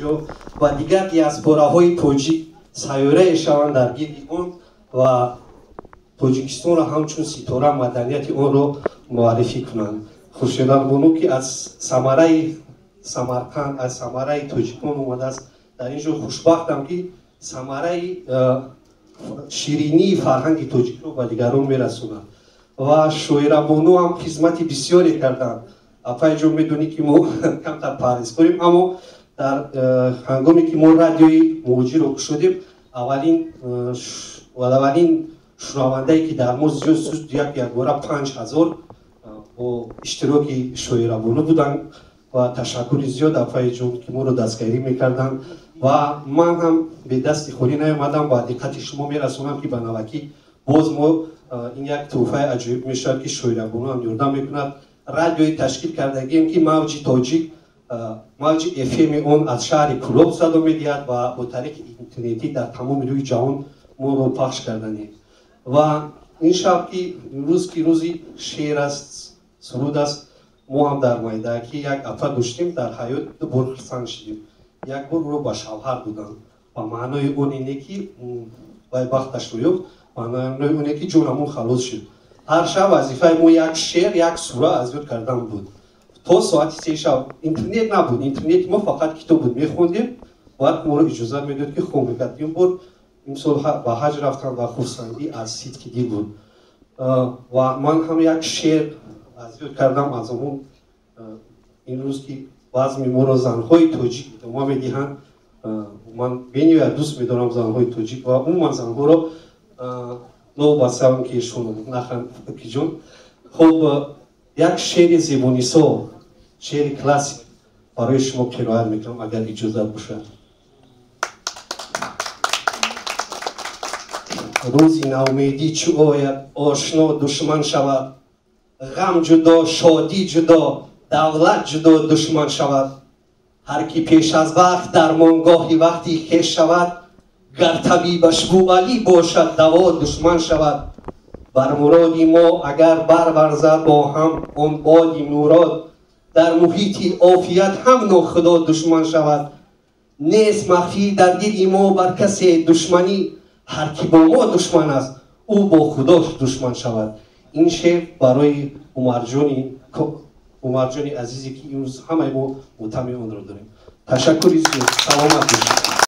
Ҷо ва дигар диаспораҳои тоҷик сайёрае шаванд дар гирди он ва Тоҷикистонро ҳамчун ситора маданияти онро муаррифӣ кунанд. Хуршедабону, ки аз самараи Самарқанд, аз самараи тоҷикон омадааст, дар ин ҷо хушбахтам, ки самараи ширинии фарҳанги тоҷикро ба дигарон мерасонад. Ва Шоирабону ҳам хизмати бисёре карданд. Апайҷон, медонӣ, ки мо камтар парҳезкорем, аммо дар ҳангоме ки мо радиои Муҳоҷирро кушодем, аввалин шунавандае, ки дар мо зиёд шуд, якбора 5000, бо иштироки Шоирабону буданд. Ва ташаккури зиёд, апайҷон, ки моро дастгирӣ мекарданд. Ва ман ҳам бедасти холӣ наомадам ва диққати шумо мерасонам, ки ба навакӣ боз мо ин як тӯҳфаи аҷоиб мешавад, ки Шоирабону ҳам ёрдам мекунад. Радиои ташкил кардагием, ки мавҷи тоҷик, мавҷи ФМи он аз шаҳри Кӯлоб садо медиҳад ва бо тариқи интернетӣ дар тамоми рӯи ҷаҳон моро пахш карданем. Ва ин шаб, ки имрӯз, ки рӯзи шеър аст, суруд аст, мо ҳам дар майдаакӣ як апа доштем, дар ҳаёт ду бор хурсанд шудем. Як бор ӯро ба шавҳар доданд, ба маънои он ине, ки вай бахташро ёфт, ба маънои оне, ки ҷонамон халос шуд. Ҳар шаб вазифаи мо як шеър, як сура аз ёд кардан буд то соати 3 шаб. Интернет набуд, интернети мо фақат китоб буд, мехондем, баъд моро иҷозат медод, ки хом мекард. Ин бор имсол ба ҳаҷ рафтам ва хурсандӣ аз сидқи дил буд. Ва ман ҳам як шеър аз ёд кардам аз ҳамон имрӯз, ки базми моро занҳои тоҷик идома медиҳанд. Ман бениҳоят дӯст медорам занҳои тоҷик ва умуман занҳоро, новобаста ки шумо наханд, ҷон. Хуб, як шеъри Зебонисо, шеъри классик, барои шумо қироат мекунам, агар иҷозат бошад. Рӯзи наумедӣ чӯ ояд, ошно душман шавад, ғам ҷудо, шодӣ ҷудо, давлат ҷудо душман шавад. Ҳар ки пеш аз вақт дармонгоҳи вақти хеш шавад, гар табибаш Бӯалӣ бошад, даво душман шавад. Бар муроди мо агар барварзад бо ҳам он боди мурод, дар муҳити офият ҳам нохудо душман шавад. Нест махфӣ дар дили мо бар касе душманӣ, ҳар ки бо мо душман аст, ӯ бо худош душман шавад. Ин шеър барои Умарҷони азизе, ки имрӯз ҳамаи мо мутамии онро дорем. Ташаккури зиёд, саломат бошед.